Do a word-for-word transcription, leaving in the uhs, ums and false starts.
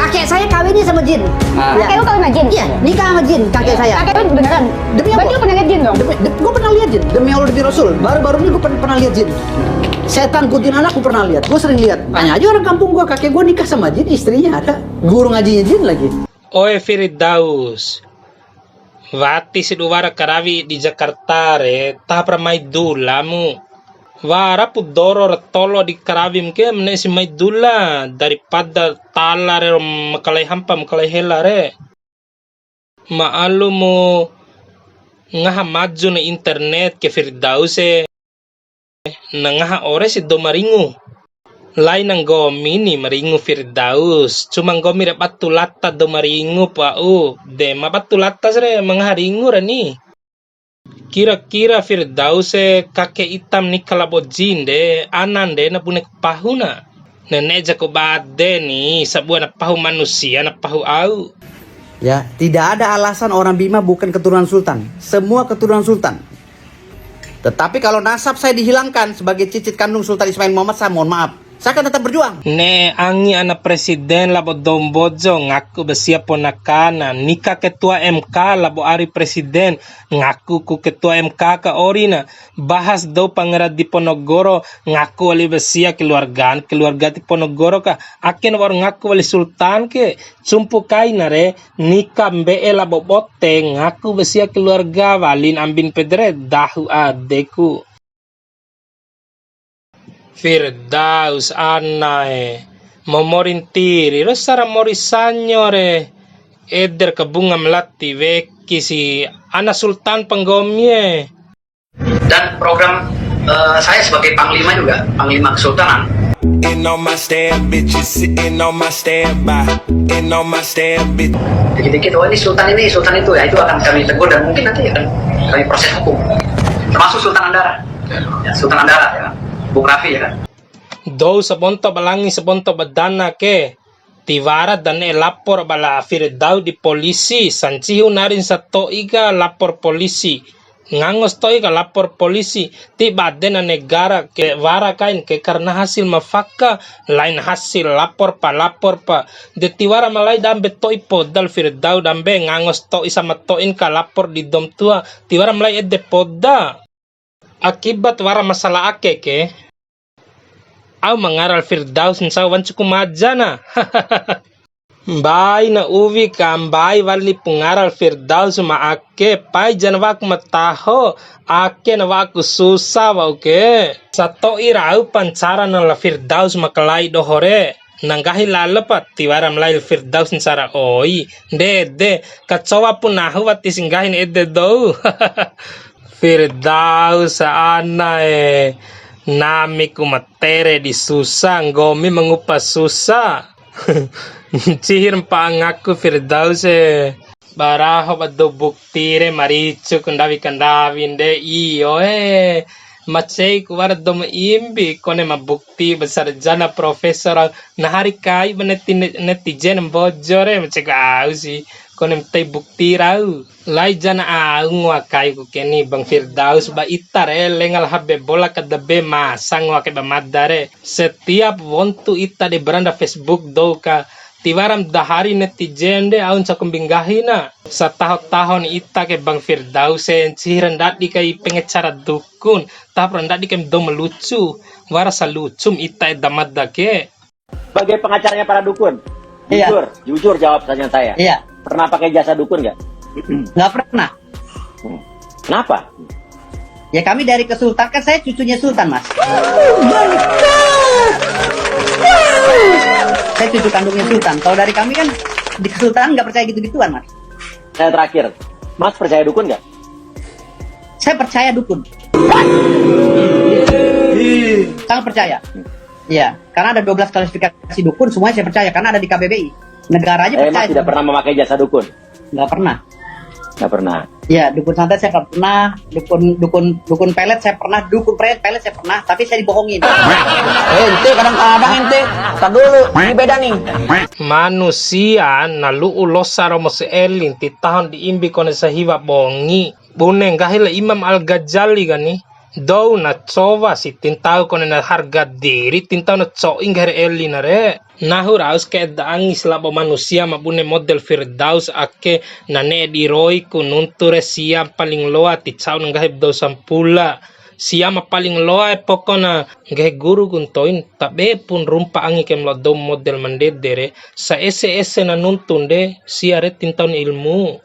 Kakek saya kawinnya sama jin. Ah. Ya. Kakek lu kawin sama jin? Iya, nikah sama jin, kakek saya. Kakek lu beneran? Demi Allah. Berarti lu pernah lihat jin dong? Demi, de-, gua pernah lihat jin. Demi Allah, demi Rasul. Baru-baru ini gua pen-, pernah lihat jin. Setan kuntilanak gua pernah lihat. Gua sering lihat. Tanya aja orang kampung gua, kakek gua nikah sama jin, istrinya ada. Guru ngajinya jin lagi. Oe Firdaus, wati si dua wara karawi di Jakarta re, tahap ra mai dulamu. Warapu doro ra tolo di karawim ke, ma ne'e si mai dula, daripada tala re ro makalai hampa, makalai hela re. Ma'alumu ngaha maju na internet ke Firdaus e. Na ngaha ore si dou ma ringu. Laina nggomi ni ma ringu Firdaus, cuma nggomi re batu lata dou ma ringu pa au, de ma batu lata si re ma ngaha ringu ra ni. Kira-kira Firdaus e kake ita ma nika labo jin de, anan de na bune ku pahu na. Ne'e jaku bade ni, sabua na pahu manusia, na pahu au. Ya, tidak ada alasan orang Bima bukan keturunan sultan. Semua keturunan sultan. Tetapi kalau nasab saya dihilangkan sebagai cicit kandung Sultan Ismail Muhammad, saya mohon maaf. Saya akan tetap berjuang. Ne'e angi ana presiden labo dou Mbojo ngaku ba sia ponakana, nika ketua M K labo ari presiden, ngaku ku ketua M K ka orina, bahas dou Pangeran Diponegoro, ngaku wali ba sia keluarga, keluarga Diponegoro ka, ake na wa'ur ngaku wali sultan ke, cumpu kaina re, nika mbe'e labo bote, ngaku ba sia keluarga, walin ambin pede re, dahu adeku. Firdaus anae, momori ntiri ro sara mori sanyo re, eder ka bunga melati weki si ana sultan panggomi e. Dan program, eh, saya sebagai panglima juga, panglima kesultanan. Sitting on my stand, bitches sitting on my standby. Sitting on my stand, bitch. Dikit-dikit, "Oh, ini sultan ini, sultan itu," ya, itu akan kami tegur dan mungkin nanti akan kami proses hukum. Termasuk Sultan Andara. Ya, Sultan Andara, ya. Bung Raffi, ya kan? Dou sabonto ba langi, sabonto ba dana ke. Tiwara da ne'e lapor ba la Firdaus di polisi, sancihi narin sato'i ka lapor polisi. Ngango sato'i ka lapor polisi, ti bade na negara ke wara kain ke karena hasil ma faka, lain hasil lapor pa, lapor pa. De tiwara malai dambe to'i poda la Firdaus dambe ngango sato'i sama to'in ka lapor di dou ma tua, tiwara malai ede poda. Akibat wara masalah ake ke, au ma ngara la Firdaus ncau wancuku maja na. Mbai na uwi ka, mbai wali pu ngara la Firdaus ma ake, pai ja na wa'aku ma taho, ake na wa'aku susa wa'u ke. Sato'i rau pa ncara na la Firdaus ma kalai doho re. Na nggahi lalo pa tiwara malai la Firdaus ncara oi. Ndede, kacowa pu nahu wati si nggahin ede dou. Firdaus anae, nami ku ma tere di susa, nggomi ma ngupa susa. Ncihir mpa'a ngaku Firdaus e. Baraho ba dou bukti re, maricu ku ndawi kandawi nde, iyo e. Macei ku wara dou ma imbi, kone ma bukti ba sarjana profesor, na hari kai ba neti-, netizen Mbojo re, macei ku au si, kone ma tei bukti rau. Lai jana au ngoa kai ku ke ni Bang Firdaus, ba ita re lenga la H B bola ka da be masa ngoa ke ba mada re. Setiap wontu ita di beranda Facebook dou ka, tiwara ma da hari netizen de au ncaku mbi nggahi na. Sataho-taho ni ita ke Bang Firdaus e, ncihi ra ndadi kai pengacara dukun, tahop ra ndadi kai dou ma lucu, wara salucu ma ita eda mada ke. Sebagai pengacaranya para dukun, iya, jujur, jujur jawab pertanyaan saya. Iya. Pernah pakai jasa dukun nggak? Nggak pernah. Hmm. Kenapa? Ya, kami dari kesultanan, kan saya cucunya sultan, Mas. Oh my God. Wow. Saya cucu kandungnya sultan. Kalau dari kami kan di kesultanan nggak percaya gitu-gituan, Mas. Saya terakhir, Mas percaya dukun nggak? Saya percaya dukun. Sangat percaya. Iya, karena ada dua belas klasifikasi dukun, semuanya saya percaya karena ada di K B B I. Negara aja percaya. Eh, Mas tidak pernah memakai jasa dukun? Nggak pernah. Nggak pernah. Ya, dukun santet saya nggak pernah, dukun, dukun, dukun pelet saya pernah, dukun pelet, pelet saya pernah, tapi saya dibohongin. Eh, ente kadang-kadang ente, tar dulu, ini beda nih. Manusia na lu'u losa romo se'elin, ti tahon di imbi kone sahiwa bongi. Bune nggahi la Imam Al-Ghazali kani, Dou na cowa si, tintau kone na harga diri, tintau na co'i nggahi re eli na re. Nahu rau si kae'da angi si labo manusia ma bune model Firdaus ake, na ne'e di roi ku nuntu re, sia paling loa ti ca'un nggahi ba dou sampula. Sia ma paling loa e pokona, nggahi guru ku ntoin, tabe pun rumpa angi kaim lao dou model ma ndede re, sa ese-ese na nuntun de, sia re tintaun ilmu.